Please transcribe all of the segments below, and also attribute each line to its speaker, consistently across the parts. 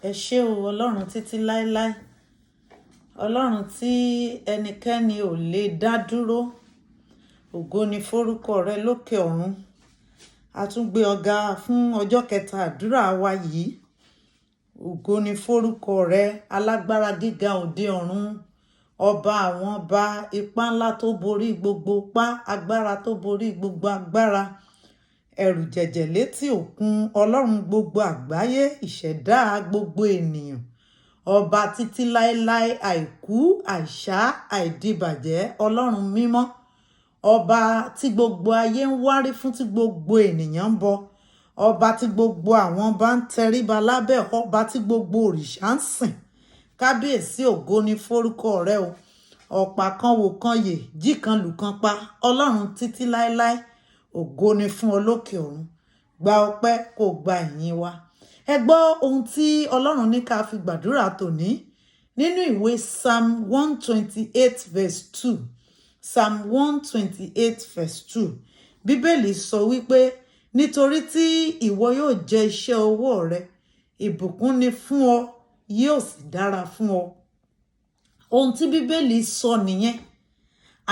Speaker 1: Ẹ ṣé o, Ọlọ́run títí láéláé. Ọlọ́run tí ẹnikẹ́ni ò lè dá dúró. Ògo ni forúkọ rẹ lókè ọ̀run. A tún gbé ọ ga fún ọjọ́ kẹta àdúrà wa yìí. Ògo ni forúkọ rẹ, alágbára gíga òde ọ̀run. Ọba àwọn ọba, ipá ńlá tó borí gbogbo ipá, agbára tó borí gbogbo agbára. Ẹ̀rù jẹ̀jẹ̀ létí òkun, Ọlọ́run gbogbo àgbáyé, ìṣẹ̀dá gbogbo ènìyàn. Ọba títí láéláé, àìkú, àìsá, àìdìbàjẹ́, Ọlọ́run mímọ́. Ọba tí gbogbo ayé ń wárí fún, tí gbogbo ènìyàn ń bọ. Ọba tí gbogbo àwọn bá ń tẹríba lábẹ́, ọba tí gbogbo òrìṣà ń sìn. Kábíyèsí, ògo ni forúkọ rẹ o. Ọ̀pá kan wò kan yè, jí kan lù kan pa. Ọlọ́run títí láéláé, ògo ni fún ọ lókè ọ̀run. Gba ọpẹ́, kó gba ìyìn wa. Ẹ gbọ́ ohun tí Ọlọ́run ní ká fi gbàdúrà tòní nínú ìwé Psalm 128 verse 2. Psalm 128 verse 2. Bíbélì sọ wípé, "Nítorí tí ìwọ yóò jẹ iṣẹ́ ọwọ́ rẹ, ìbùkún ni fún ọ, yóò sì dára fún ọ." Ohun tí Bíbélì sọ nìyẹn.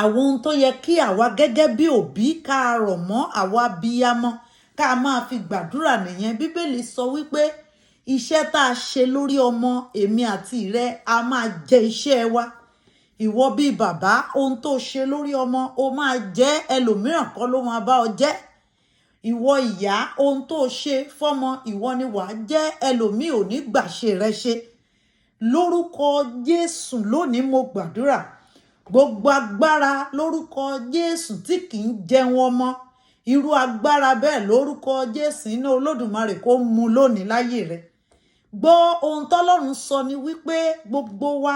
Speaker 1: Àwọn ohun tó yẹ kí àwa gẹ́gẹ́ bí òbí ká rọ̀ mọ́, àwa abiyamọ, ká máa fi gbàdúrà nìyẹn. Bíbélì sọ wípé iṣẹ́ tá a ṣe lórí ọmọ, èmi àti rẹ, a máa jẹ iṣẹ́ wa. Ìwọ bíi bàbá, ohun tó ṣe lórí ọmọ, o máa jẹ, ẹlòmíràn kọ́ ló máa bá ọ jẹ. Ìwọ ìyá, ohun tó ṣe fọ́mọ, ìwọ ni wàá jẹ́, ẹlòmíì ò ní gbàṣe rẹ ṣe. Lórúkọ Jésù, lónìí mo gbàdúrà, gbogbo agbára lórúkọ Jésù tí kì í jẹun ọmọ, irú agbára bẹ́ẹ̀, lórúkọ Jésù, iná Olódùmarè kó mú lónìí láyé rẹ. Gbọ́, ohun tọ́lọ́run sọ ni wípé gbogbo wa,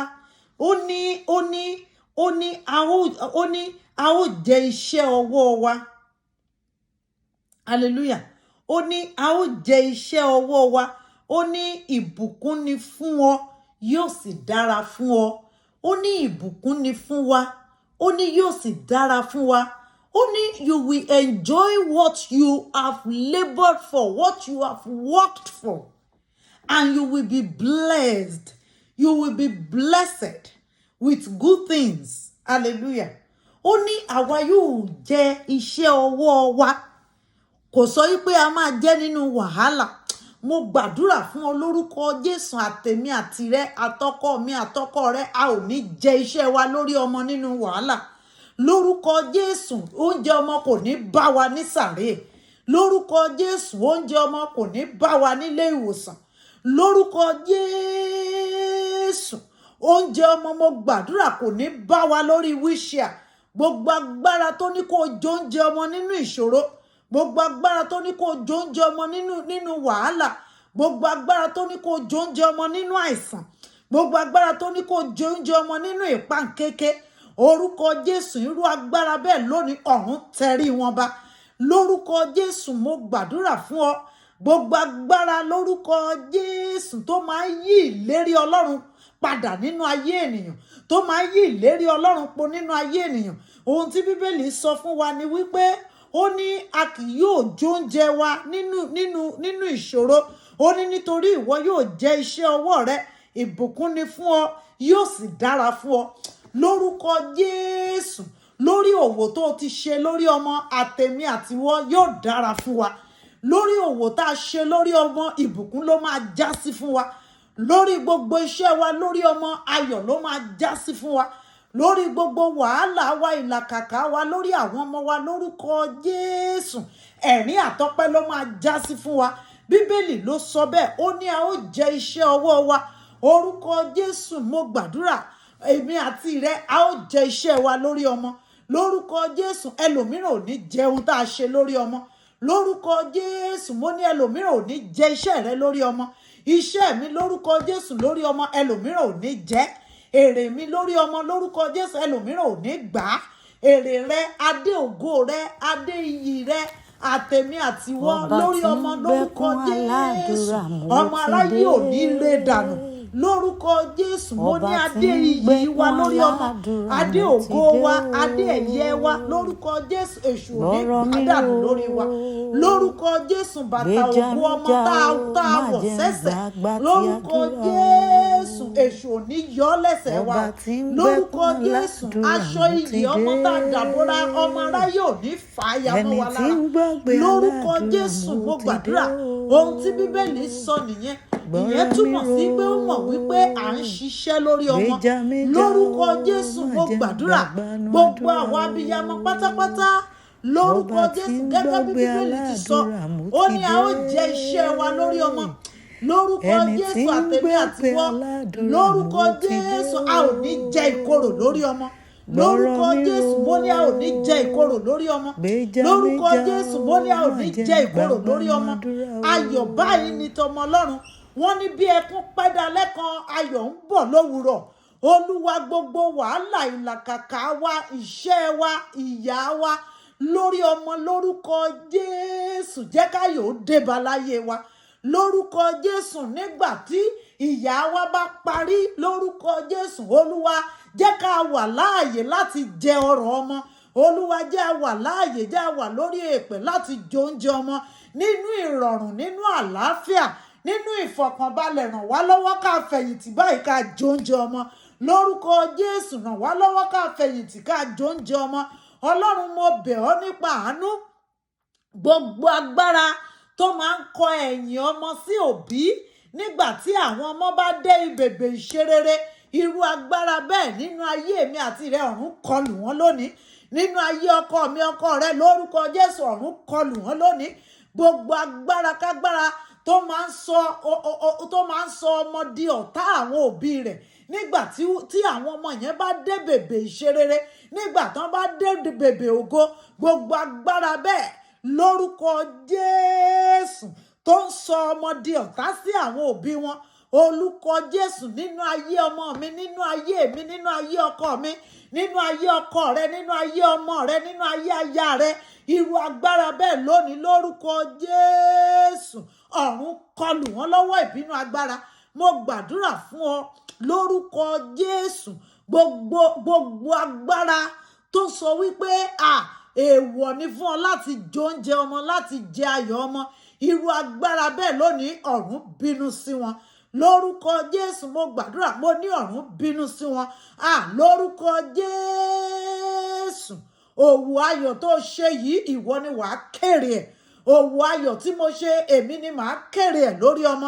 Speaker 1: ó ní a ó jẹ iṣẹ́ ọwọ́ wa. Hallelujah. Ó ní a ó jẹ iṣẹ́ ọwọ́ wa. Ó ní ìbùkún ni fún ọ, yóò sì dára fún ọ. Ó ní ìbùkún ni fún wa, ó ní yóò sì dára fún wa. Ó ní you will enjoy what you have laboured for, what you have worked for, and you will be blessed. You will be blessed with good things. Hallelujah. Ó ní àwa yóò jẹ iṣẹ́ ọwọ́ wa. Kò sọ wípé a máa jẹ́ nínú wàhálà. Mo gbàdúrà fún ọ lórúkọ Jésù, àtèmi àtìrẹ, àtọkọ mi, àtọkọ rẹ, a ò ní jẹ iṣẹ́ wa lórí ọmọ nínú wàhálà. Lórúkọ Jésù, oúnjẹ ọmọ kò ní bá wa ní sàréè. Lórúkọ Jésù, oúnjẹ ọmọ kò ní bá wa nílé ìwòsàn. Lórúkọ Jésù, oúnjẹ ọmọ, mo gbàdúrà, kò ní bá wa lórí wheelchair. Gbogbo agbára tó ní kó jẹ oúnjẹ ọmọ nínú ìṣòro, gbogbo agbára tó ní kó jẹ oúnjẹ ọmọ nínú wàhálà, gbogbo agbára tó ní kó jẹ oúnjẹ ọmọ nínú àìsàn, gbogbo agbára tó ní kó jẹ oúnjẹ ọmọ nínú ìpáǹkéké, orúkọ Jésù, irú agbára bẹ́ẹ̀, lónìí ọ̀run tẹrí wọn ba. Lórúkọ Jésù, mo gbàdúrà fún ọ, gbogbo agbára lórúkọ Jésù tó máa ń yí ìlérí Ọlọ́run padà nínú ayé ènìyàn, tó máa ń yí ìlérí Ọlọ́run po nínú ayé ènìyàn. Ohun tí Bíbélì sọ fún wa ni wípé ó ní a kì yóò jóúnjẹ wa nínú ìṣòro. Ó ní nítorí ìwọ yóò jẹ iṣẹ́ ọwọ́ rẹ, ìbùkún ni fún ọ, yóò sì dára fún ọ. Lórúkọ Jésù, lórí òwò tó o ti ṣe lórí ọmọ, àtèmi àtiwọ, yóò dára fún wa. Lórí òwò tá a ṣe lórí ọmọ, ìbùkún ló máa já sí fún wa. Lórí gbogbo iṣẹ́ wa lórí ọmọ, ayọ̀ ló máa já sí fún wa. Lórí gbogbo wàhálà wa, ìlàkàkà wa lórí àwọn ọmọ wa, lórúkọ Jésù, ẹ̀rín àtọpẹ́ ló máa já sí fún wa. Bíbélì ló sọ bẹ́ẹ̀. Ó ní a ó jẹ iṣẹ́ ọwọ́ wa. Orúkọ Jésù, mo gbàdúrà, èmi àti rẹ, a ó jẹ iṣẹ́ wa lórí ọmọ. Lórúkọ Jésù, ẹlòmíràn ò ní jẹ ohun tá a ṣe lórí ọmọ. Lórúkọ Jésù, mo ní ẹlòmíràn ò ní jẹ iṣẹ́ rẹ lórí ọmọ. Iṣẹ́ mi lórúkọ Jésù lórí ọmọ, ẹlòmíràn ò ní jẹ. Èrè mi lórí ọmọ lórúkọ Jésù, ẹlòmíràn ò ní gbà á. Èrè rẹ, adé ògo rẹ, adé iyì rẹ, àtèmi àtiwọ
Speaker 2: Ọba
Speaker 1: lórí
Speaker 2: tí ń
Speaker 1: ọmọ lórúkọ
Speaker 2: gbẹ́kún
Speaker 1: Jésù,
Speaker 2: aládùúrà, mo
Speaker 1: ọmọ
Speaker 2: ti
Speaker 1: aráyé ò ní
Speaker 2: dé.
Speaker 1: lè dànù. Lórúkọ Jésù, mo ní
Speaker 2: Ọba tí
Speaker 1: adé
Speaker 2: ń
Speaker 1: iyì wa
Speaker 2: gbẹ́kún
Speaker 1: lórí ọmọ,
Speaker 2: aládùúrà
Speaker 1: adé
Speaker 2: mo ti
Speaker 1: ògo
Speaker 2: dé
Speaker 1: wa,
Speaker 2: o.
Speaker 1: adé ẹ̀yẹ wa, lórúkọ Jésù, èṣù ò ní
Speaker 2: Gbọ́rọ̀ mi
Speaker 1: gbàdànù
Speaker 2: rò
Speaker 1: lórí wa. Lórúkọ Jésù, bàtà
Speaker 2: gbèjà
Speaker 1: ògo
Speaker 2: mi
Speaker 1: ọmọ
Speaker 2: jà
Speaker 1: tá a
Speaker 2: o,
Speaker 1: tá a
Speaker 2: má
Speaker 1: wọ̀
Speaker 2: jẹ́ ń
Speaker 1: sẹ́sẹ̀,
Speaker 2: gbàgbà tí
Speaker 1: lórúkọ
Speaker 2: àdúrà o.
Speaker 1: Jésù, èṣù ò ní yọ ọ́ lẹ́sẹ̀ wa.
Speaker 2: Ọba tí ń
Speaker 1: Lórúkọ
Speaker 2: gbẹ́kún
Speaker 1: Jésù,
Speaker 2: aládùúrà
Speaker 1: aṣọ
Speaker 2: mo ti
Speaker 1: iyì ọmọ
Speaker 2: dé.
Speaker 1: tá a dàbóra, ọmọ aráyé ò ní fà á ya mọ́
Speaker 2: Ẹni
Speaker 1: wa
Speaker 2: tí
Speaker 1: lára.
Speaker 2: ń gbàgbé
Speaker 1: Lórúkọ
Speaker 2: aládùúrà
Speaker 1: Jésù,
Speaker 2: mo
Speaker 1: mo
Speaker 2: ti dé
Speaker 1: gbàdúrà.
Speaker 2: o.
Speaker 1: Ohun tí Bíbélì sọ nìyẹn. Ìyẹn
Speaker 2: Gbọ́rọ̀ mi
Speaker 1: túmọ̀
Speaker 2: rò
Speaker 1: sí pé ó mọ̀ wípé à ń ṣiṣẹ́ lórí ọmọ.
Speaker 2: gbèjà mi jà
Speaker 1: Lórúkọ
Speaker 2: o,
Speaker 1: Jésù,
Speaker 2: má
Speaker 1: mo
Speaker 2: jẹ́ ń
Speaker 1: gbàdúrà.
Speaker 2: gbàgbánú
Speaker 1: Gbogbo
Speaker 2: àdúrà
Speaker 1: àwọn
Speaker 2: o.
Speaker 1: abiyamọ pátápátá, lórúkọ
Speaker 2: Ọba tí
Speaker 1: Jésù,
Speaker 2: ń
Speaker 1: gẹ́gẹ́ bí
Speaker 2: gbàgbé
Speaker 1: Bíbélì ti sọ,
Speaker 2: aládùúrà mo
Speaker 1: ó
Speaker 2: ti
Speaker 1: ní a
Speaker 2: dé.
Speaker 1: ó jẹ iṣẹ́ wa lórí ọmọ. Lórúkọ
Speaker 2: Ẹni tí
Speaker 1: Jésù,
Speaker 2: ń
Speaker 1: àtèmi
Speaker 2: gbàgbé
Speaker 1: àtiwọ́,
Speaker 2: aládùúrà
Speaker 1: lórúkọ
Speaker 2: mo ti dé
Speaker 1: Jésù, a ò ní jẹ ìkorò lórí ọmọ.
Speaker 2: Gbọ́rọ̀
Speaker 1: Lórúkọ
Speaker 2: mi
Speaker 1: Jésù,
Speaker 2: rò
Speaker 1: mo ní a ò ní jẹ ìkorò lórí ọmọ.
Speaker 2: gbèjà mi
Speaker 1: Lórúkọ
Speaker 2: jà
Speaker 1: Jésù,
Speaker 2: o,
Speaker 1: mo ní a ò
Speaker 2: má
Speaker 1: ní
Speaker 2: jẹ́
Speaker 1: jẹ
Speaker 2: ń
Speaker 1: ìkorò lórí
Speaker 2: gbàgbánú
Speaker 1: ọmọ.
Speaker 2: àdúrà o.
Speaker 1: Ayọ̀ báyìí ni tọmọ Ọlọ́run. Wọ́n ní bí ẹkún pẹ́ dalẹ́ kan, ayọ̀ ń bọ̀ lówùrọ̀. Olúwa, gbogbo wàhálà, ìlàkàkà wa, iṣẹ́ wa, ìyà wa lórí ọmọ, lórúkọ Jésù, jẹ́ káyọ̀ ó débá láyé wa. Lórúkọ Jésù, nígbà tí ìyà wa bá parí, lórúkọ Jésù, Olúwa, jẹ́ ká wà láàyè láti jẹ ọrọ̀ ọmọ. Olúwa, jẹ́ a wà láàyè, jẹ́ a wà lórí èpè láti jẹ oúnjẹ ọmọ nínú ìrọ̀rùn, nínú àlàáfíà, nínú ìfọ̀kànbalẹ̀. Ràn wá lọ́wọ́ ká fẹ̀yìntì báyìí, ká jẹ oúnjẹ ọmọ. Lórúkọ Jésù, ràn wá lọ́wọ́ ká fẹ̀yìntì, ká jẹ oúnjẹ ọmọ. Ọlọ́run, mo bẹ̀ ọ́ nípa àánú. Gbogbo agbára tó máa ń kọ ẹ̀yìn ọmọ sí òbí nígbà tí àwọn ọmọ bá dé ibèbè ìṣerere, irú agbára bẹ́ẹ̀ nínú ayé mi àti rẹ, ọ̀run kọlù wọ́n lónìí. Nínú ayé ọkọ mi, ọkọ rẹ, lórúkọ Jésù, ọ̀run kọlù wọ́n lónìí. Gbogbo agbára kágbára tó máa ń sọ tó máa ń sọ ọmọ di ọ̀tá àwọn òbí rẹ̀ nígbà tí àwọn ọmọ yẹn bá dé bèbè ìṣerere, nígbà tán bá dé bèbè ògo, gbogbo agbára bẹ́ẹ̀ lórúkọ Jésù tó ń sọ ọmọ di ọ̀tá sí àwọn òbí wọn, olùkọ Jésù, nínú ayé ọmọ mi, nínú ayé mi, nínú ayé ọkọ mi, nínú ayé ọkọ rẹ, nínú ayé ọmọ rẹ, nínú ayé aya rẹ, irú agbára bẹ́ẹ̀ lónìí, lórúkọ Jésù, ọ̀run kọlù wọ́n lọ́wọ́ ìbínú agbára. Mo gbàdúrà fún ọ lórúkọ Jésù. Gbogbo agbára tó sọ wípé à èèwọ̀ ni fún ọ láti jẹ oúnjẹ ọmọ, láti jẹ ayọ̀ ọmọ, irú agbára bẹ́ẹ̀ lónìí, ọ̀run bínú sí wọn. Lórúkọ Jésù, mo gbàdúrà, mo ní ọ̀run bínú sí wọn. À lórúkọ Jésù, òwò ayọ̀ tó ṣe yìí, ìwọ ni wàá kéré ẹ̀. Òwò ayọ̀ tí mo ṣe, èmi ni màá kéré ẹ̀ lórí ọmọ.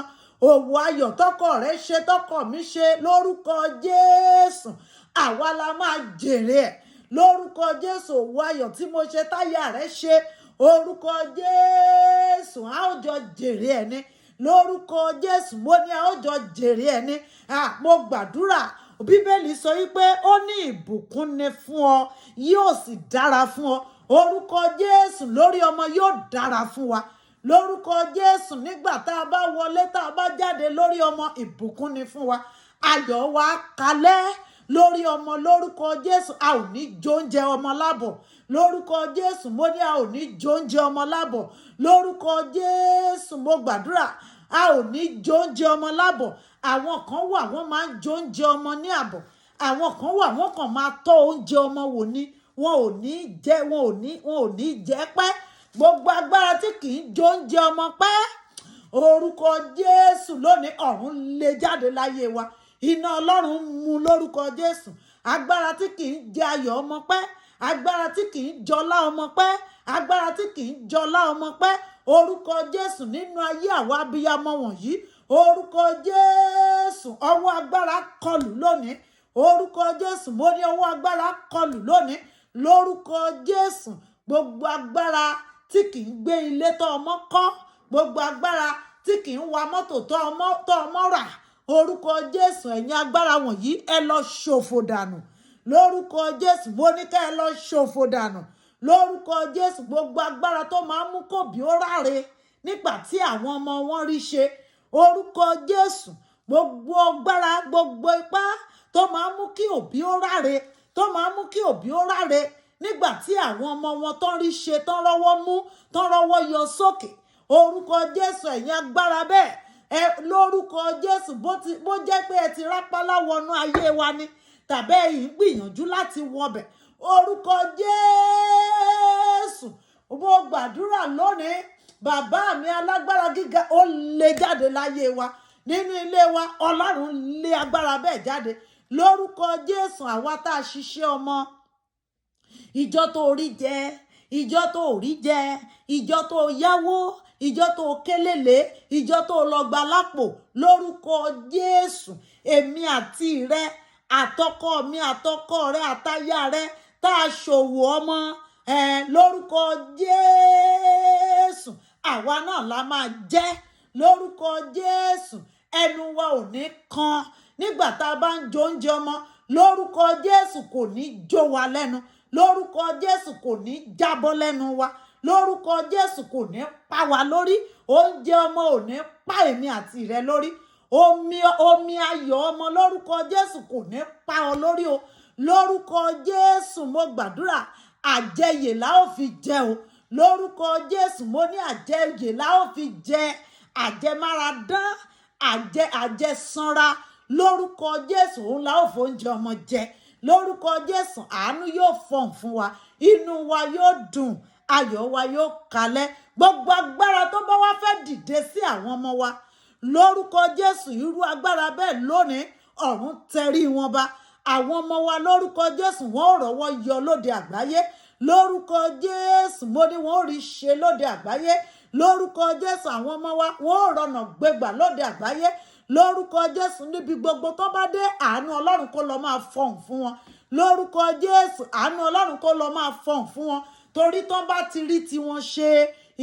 Speaker 1: Òwò ayọ̀ tọkọ rẹ ṣe, tọkọ mi ṣe, lórúkọ Jésù, àwa la máa jèrè ẹ̀. Lórúkọ Jésù, òwò ayọ̀ tí mo ṣe, táyà rẹ ṣe, orúkọ Jésù, a ó jọ jèrè ẹ̀ ni. Lórúkọ Jésù, mo ní a ó jọ jèrè ẹ̀ ni. Mo gbàdúrà. Bíbélì sọ wípé ó ní ìbùkún ni fún ọ, yóò sì dára fún ọ. Orúkọ Jésù, lórí ọmọ, yóò dára fún wa. Lórúkọ Jésù, nígbà tá a bá wọlé, tá a bá jáde lórí ọmọ, ìbùkún ni fún wa, ayọ̀ wa kalẹ̀ lórí ọmọ. Lórúkọ Jésù, a ò ní jóúnjẹ ọmọ lábọ̀. Lórúkọ Jésù, mo ní a ò ní jóúnjẹ ọmọ lábọ̀. Lórúkọ Jésù, mo gbàdúrà, a ò ní jóúnjẹ ọmọ lábọ̀. Àwọn kan wà, wọ́n máa ń jóúnjẹ ọmọ ní àbọ̀. Àwọn kan wà, wọ́n kàn máa tọ́ oúnjẹ ọmọ wò ni, wọn ò ní jẹ, wọn ò ní jẹ pẹ́. Gbogbo agbára tí kì í jóúnjẹ ọmọ pẹ́, orúkọ Jésù, lónìí, ọ̀run lè jáde láyé wa, iná Ọlọ́run mú. Lórúkọ Jésù, agbára tí kì í jẹ ayọ̀ ọmọ pẹ́, agbára tí kì í jọlá ọmọ pẹ́, agbára tí kì í jọlá ọmọ pẹ́, orúkọ Jésù, nínú ayé àwa abiyamọ wọ̀nyí, orúkọ Jésù, ọwọ́ agbára kọlù lónìí. Orúkọ Jésù, mo ní ọwọ́ agbára kọlù lónìí. Lórúkọ Jésù, gbogbo agbára tí kì í gbé ilé tó ọmọ kọ́, gbogbo agbára tí kì í wa mọ́tò tó ọmọ rà, orúkọ Jésù, ẹ̀yin agbára wọ̀nyí, ẹ lọ ṣòfò dànù. Lórúkọ Jésù, mo ní ká ẹ lọ ṣòfò dànù. Lórúkọ Jésù, gbogbo agbára tó máa ń mú kòbí ó ráre nígbà tí àwọn ọmọ wọn rí ṣe, orúkọ Jésù, gbogbo agbára, gbogbo ipá tó máa ń mú kí òbí ó ráre, tó máa ń mú kí òbí ó ráre nígbà tí àwọn ọmọ wọn tán rí ṣe, tán rọ́wọ́ mú, tán rọ́wọ́ yọ sókè, orúkọ Jésù, ẹ̀yin agbára bẹ́ẹ̀, Ẹ lórúkọ Jésù, bó jẹ́ pé ẹ ti rápálá wọnú ayé wa ni, tàbí ẹ̀yin gbìyànjú láti wọbẹ̀, orúkọ Jésù, mo gbàdúrà lónìí, bàbá mi alágbára gíga, ó lé jáde láyé wa, nínú ilé wa. Ọlọ́run lé agbára bẹ́ẹ̀ jáde lórúkọ Jésù. Àwa tá a ṣiṣẹ́ ọmọ, ìjọ tó rí jẹ, ìjọ tó rí jẹ, ìjọ tó yáwó, ìjọ tó kélélé, ìjọ tó lọ gba lápò, lórúkọ Jésù, èmi àti rẹ, àtọkọ mi, àtọkọ rẹ, àtaya rẹ, tá a ṣòwò ọmọ ẹ, lórúkọ Jésù, àwa náà la máa jẹ́. Lórúkọ Jésù, ẹnu wa ò ní kan nígbà tá a bá ń jẹ oúnjẹ ọmọ. Lórúkọ Jésù, kò ní jó wa lẹ́nu. Lórúkọ Jésù, kò ní jábọ́ lẹ́nu wa. Lórúkọ Jésù, kò ní pa wá lórí. Oúnjẹ ọmọ ò ní pa èmi àti rẹ lórí. Omi ayọ̀ ọmọ, lórúkọ Jésù, kò ní pa ọ lórí o. Lórúkọ Jésù, mo gbàdúrà, àjẹyè la ó fi jẹ o. Lórúkọ Jésù, mo ní àjẹyè la ó fi jẹ, àjẹmáradán, àjẹsanra. Lórúkọ Jésù, òun la ó fóúnjẹ ọmọ jẹ. Lórúkọ Jésù, àánú yóò fọ̀n fún wa, inú wa yóò dùn, ayọ̀ wa yóò kalẹ̀. Gbogbo agbára tó bá wá fẹ́ dìde sí àwọn ọmọ wa, lórúkọ Jésù, irú agbára bẹ́ẹ̀ lónìí, ọ̀run tẹrí wọn ba. Àwọn ọmọ wa, lórúkọ Jésù, wọn ò rọ́wọ́ yọ lóde àgbáyé. Lórúkọ Jésù, mo ní wọn ò rí ṣe lóde àgbáyé. Lórúkọ Jésù, àwọn ọmọ wa, wọn ò rọnà gbégbà lóde àgbáyé. Lórúkọ Jésù, níbi gbogbo tó bá dé, àánú Ọlọ́run kó lọ máa fọhùn fún wọn. Lórúkọ Jésù, àánú Ọlọ́run kó lọ máa fọhùn fún wọn, torí tó bá ti rí tiwọn ṣe,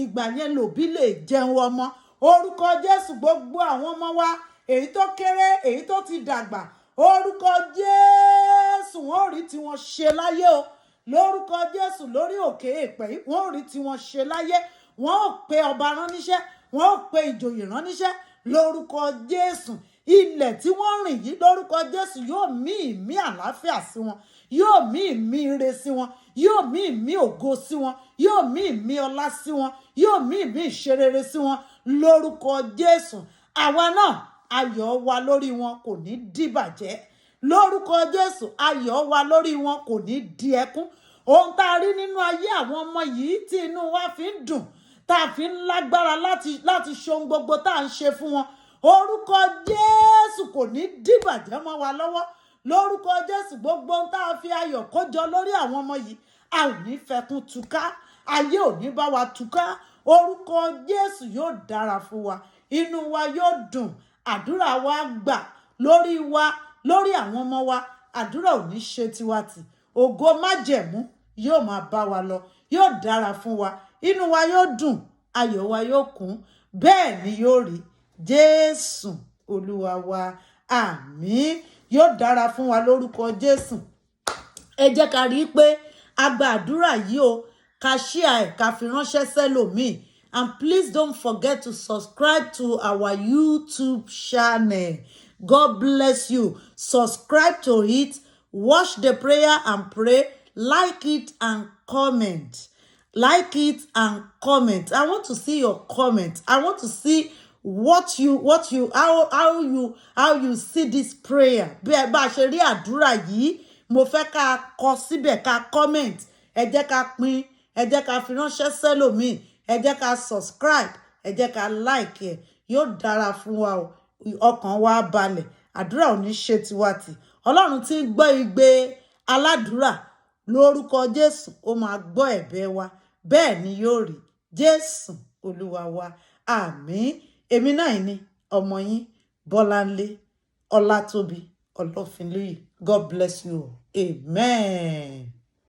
Speaker 1: ìgbà yẹn lòbí lè jẹun ọmọ. Orúkọ Jésù, gbogbo àwọn ọmọ wa, èyí tó kéré, èyí tó ti dàgbà, orúkọ Jésù, wọn ò rí tiwọn ṣe láyé o. Lórúkọ Jésù, lórí òkè èèpẹ̀ yìí, wọn ò rí tiwọn ṣe láyé. Wọn ò pe ọba rán níṣẹ́, wọn ò pe ìjòyè rán níṣẹ́. Lórúkọ Jésù, ilẹ̀ tí wọ́n rìn yìí, lórúkọ Jésù, yóò mí ìmí àlàáfíà sí wọn, yóò mí ìmí ire sí wọn, yóò mí ìmí ògo sí wọn, yóò mí ìmí ọlá sí wọn, yóò mí ìmí ìṣerere sí wọn. Lórúkọ Jésù, àwa náà, ayọ̀ wa lórí wọn kò ní dìbàjẹ́. Lórúkọ Jésù, ayọ̀ wa lórí wọn kò ní di ẹkún. Ohun tá a rí nínú ayé àwọn ọmọ yìí tí inú wa fi ń dùn, tá a fi ń lágbára láti ṣe ohun gbogbo tá à ń ṣe fún wọn, orúkọ Jésù, kò ní dìbàjẹ́ mọ́ wa lọ́wọ́. Lórúkọ Jésù, gbogbo ohun tá a fi ayọ̀ kójọ lórí àwọn ọmọ yìí, a ò ní fẹkún túká, ayé ò ní bá wa túká. Orúkọ Jésù, yóò dára fún wa, inú wa yóò dùn, àdúrà wa gbà lórí wa, lórí àwọn ọmọ wa. Àdúrà ò ní ṣe tiwa tì. Ògo májẹ̀mú yóò máa bá wa lọ. Yóò dára fún wa, inú wa yóò dùn, ayọ̀ wa yóò kún. Bẹ́ẹ̀ ni yóò rí. Jésù Olúwa wa, àmín. Yóò dára fún wa lórúkọ Jésù. Ẹ jẹ́ ká rí i pé a gba àdúrà yìí o, ká share ẹ̀, ká fi ránṣẹ́ sẹ́lòmíì. And please don't forget to subscribe to our YouTube channel. God bless you. Subscribe to it, watch the prayer and pray, like it and comment, like it and comment. I want to see your comment. I want to see what you how you see this prayer. Bí ẹ bá ṣe rí àdúrà yìí, mo fẹ́ ká kọ síbẹ̀, ká comment. Ẹ jẹ́ ká pín, ẹ jẹ́ ká fi ránṣẹ́ sẹ́lòmíì, ẹ jẹ́ ká subscribe, ẹ jẹ́ ká like ẹ̀. Yóò dára fún wa o. Ọkàn wa á balẹ̀, àdúrà ò ní ṣe tiwa tì. Ọlọ́run tí ń gbọ́ igbe aládùúrà, lórúkọ Jésù, ó máa gbọ́ ẹ̀bẹ̀ wa. Bẹ́ẹ̀ ni yóò rí. Jésù Olúwa wa, àmín. Èmi náà ni ọmọ yín, Bọ́láńlé Ọlátòbí Ọlọ́finlúyì. God bless you. Amen.